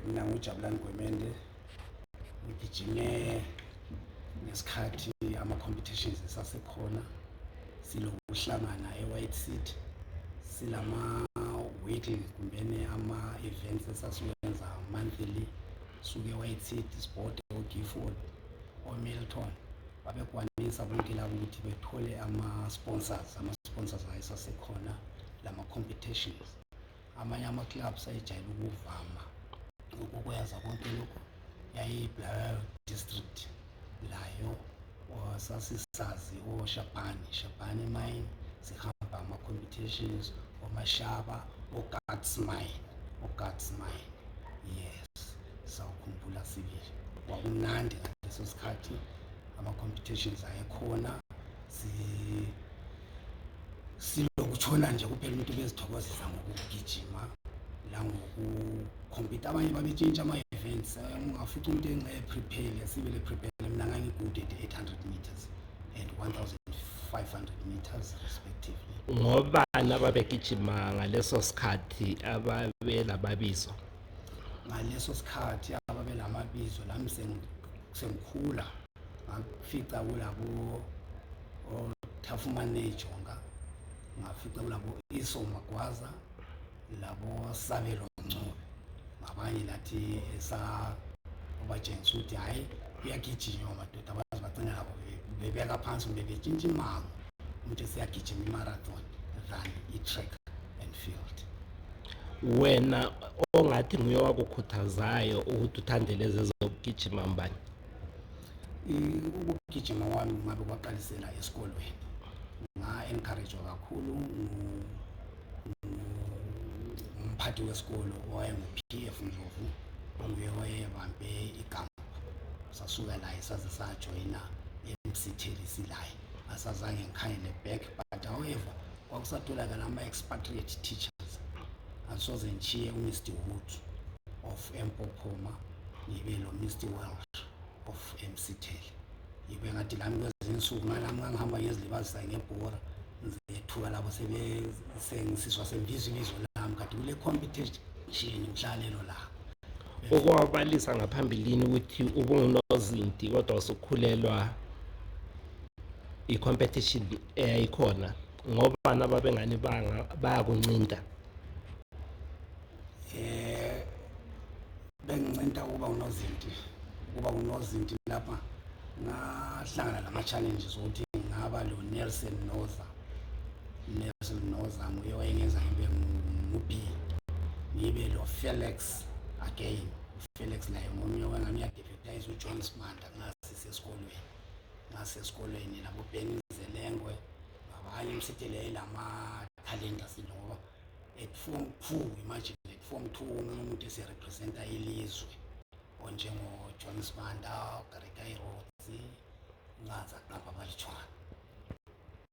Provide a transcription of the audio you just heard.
Mina UJabulani Gwemende ngigijime ngesikhathi ama-competitions esasekhona silokuhlangana e-White City silama-weekly kumbene ama-events esasiwenza monthly suke e-White City sibhode o-Gifford o-Milton babekwanisa bonke labo ukuthi bethole ama-sponsors ayesasekhona lama-competitions. Amanye ama-clubs ayejayele ukuvama ukukwenza konke lokho yayibhadala district layo sasisazi oShabani mine sihamba ama-competitions omashaba o-guts mine yes sawukhumbula sibili kwakumnandi ngaleso sikhathi ama-competitions ayekhona silokutshona nje kuphela umuntu bezithokozisa ngokugijima la ngokukhompyutha. Abanye babetshintsha ama-events ungafica umuntu engaye-prepare sibele prepare mina ngangi-good at 800 meters and 1500 meters respectively. Ngoba abagijima ngaleso sikhathi ababelababizo ngaleso sikhathi ababelamabizo lami sengikhula ngafica kulabo oThafumanejonga ngafica kulabo Iso Magwaza labo Sabelo Ngcobe ngabanye lathi obatshengisa ukuthi hayi kuyagijima madoda abazi bagcina labo bebeka phansi bebetshintsha imango umuntu esiyagijima i-marathon than i-track and field. Wena ongathi nguye wakukhuthazayo ukuthi uthandele zezokugijima mbani? Ukugijima wami ngabe kwaqalisela esikolweni nga-encourage kakhulu umphathi wesikolo owayengu-PF Ndlovu onguye wayebambe igama sasuka la saze sajoyina emsitheli silaye asazange ngikhangele back but however kwakusatholakala ama-expatriate teachers asoze ngishiye uMr Wood of Empophoma ngibe lo Mr Welsh of emsitheli yibe ngathi lami kwezinsuku ngalami ngangihamba ngezilibazisa ngebhora ngiyethuka labo sengisizwa sembizo ibizo lami kanti kule competition ngihlalelo la ukwabalisa ngaphambilini ukuthi ubungunozinti kodwa usukhulelwa i-competition eyayikhona ngoba nababengani bayakuncinta. Bengincinta ukuba unozinti lapha ngahlangana nama-challenges ukuthi ngaba lo Nelson Noza nguye wayengenza ngibe ngu-B ngibe lo Felix again Felix naye ngomunye wengane uyadebutayiza uJohn Smanda ngasesikolweni labo Benzelengwe ngabanye emsithele lama-talenta sinoba at form 2 imagine at form 2 umuntu esirepresenta ilizwe onjengo John Smanda, Gareka Irozi ngaza qapha balitshwana